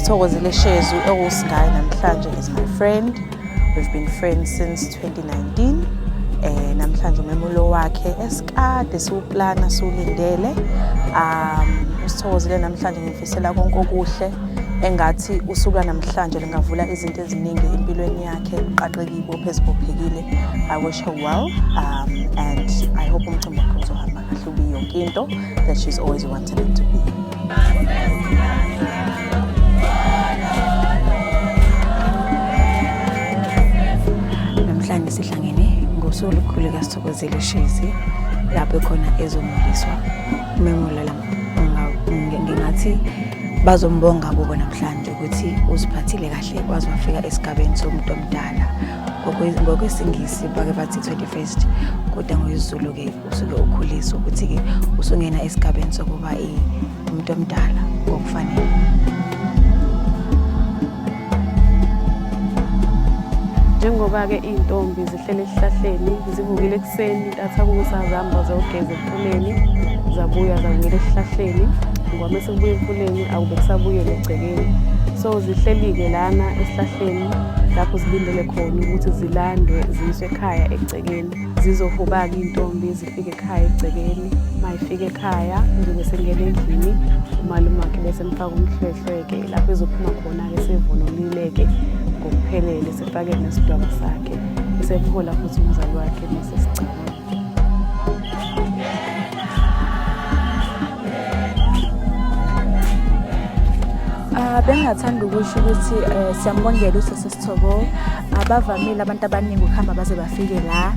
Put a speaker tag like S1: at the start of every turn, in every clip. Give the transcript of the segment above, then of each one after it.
S1: USithokozile Shezi owusingaye namhlanje is my friend. We've been friends since 2019. Namhlanje umemulo wakhe esikade siwuplana siwulindele. USithokozile namhlanje ngimfisela konke okuhle, engathi usuka namhlanje lingavula izinto eziningi empilweni yakhe, uqaqeke ibophe ezibophekile. I wish her well, and I hope umcimbi wakhe uzohamba kahle, ube yonke into that she's always wanted it to be.
S2: Namhlanje sihlangene ngosuku olukhulu kaSithokozile Shezi, lapho khona ezomuliswa umemulo. Ngingathi bazombonga kubo namhlanje ukuthi uziphathile kahle waze wafika esigabeni somuntu omdala. Ngokwesingisi bake bathi 21st, kodwa ngokwesiZulu-ke usuke ukhuliswa ukuthi-ke usungena esigabeni sokuba umuntu omdala ngokufanele.
S3: Njengoba-ke iy'ntombi zihlele esihlahleni, zivukile ekuseni intathakusa, zihamba ziyogeza emfuleni, zabuya zabuyela esihlahleni, ngoba uma sekubuya emfuleni akube kusabuyela egcekeni. So zihleli-ke lana esihlahleni lapho zilindele khona ukuthi zilandwe ziyiswe ekhaya egcekeni. Zizohuba-ke iy'ntombi zifike ekhaya egcekeni. Uma ifika ekhaya uzobe sengena endlini, umalume wakhe bese emfaka umhlwehlwe-ke, lapho ezophuma khona-ke sevunulile-ke ngokuphelele, sefake nesidwaba sakhe, esemhola futhi umzali wakhe mesesigcabeni.
S4: Bengingathanda ukusho ukuthi siyambongela usisi Sithoko. Abavamile abantu abaningi ukuhamba baze bafike la.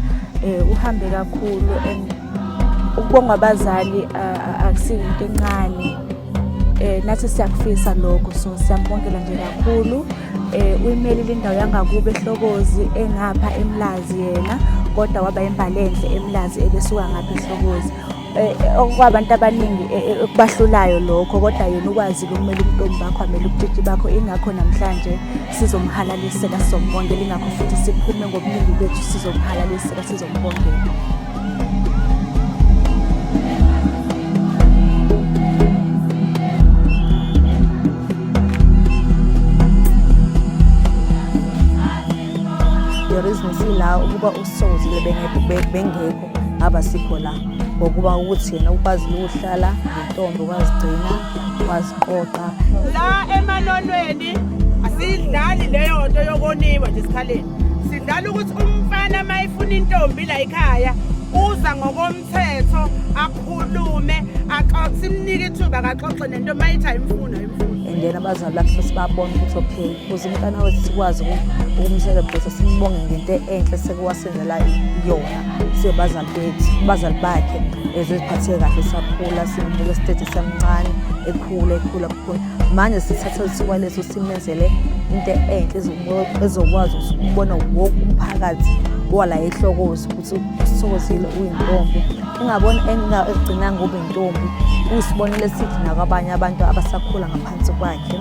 S4: Uhambe kakhulu and ukubonga abazali akusiyo into encane. Nathi siyakufisa lokho, so siyambongela nje kakhulu. Uyimelile indawo yangakubo eHlokozi, engapha eMlazi yena, kodwa waba imbali enhle eMlazi ebesuka ngapha eHlokozi. Okwabantu abaningi okubahlulayo lokho, kodwa yena ukwazile ukumela ubuntombi bakho, amele ubutshitshi bakho. Ingakho namhlanje sizomhalalisela, sizombongela. Ingakho futhi siphume ngobuningi bethu sizomhalalisela, sizombongela.
S5: The reason sila ukuba uSithokozile bengekho ngaba sikho la, ngokuba ukuthi yena ukwazile ukuhlala ngentombi, wazigcina, waziqoqa.
S6: La emanonweni asidlali leyo nto yokoniwa nje esikhaleni, sidlala ukuthi umfana uma efuna intombi la ekhaya uza ngokomthetho, akhulume, simnike ithuba akaxoxe nento, uma ithi ayimfuni, ayimfuni.
S5: And then abazali bakhe sesibabona ukuthi okay, ukuze umntana wethu sikwazi ukumcelebrate, simbonge ngento enhle sekuwasenzela yona siyobazali bethu, abazali bakhe eziphatheke kahle, sakhula simbuka esiteji semncane, ekhula ekhula khula. Manje sithatha ithuba leso simenzele into enhle ezokwazi ukubona wonke umphakathi wala eHlokozi ukuthi uSithokozile uyintombi, ingabona egcina ngoba intombi, uyisibonelo esihle nakwabanye abantu abasakhula ngaphansi kwakhe.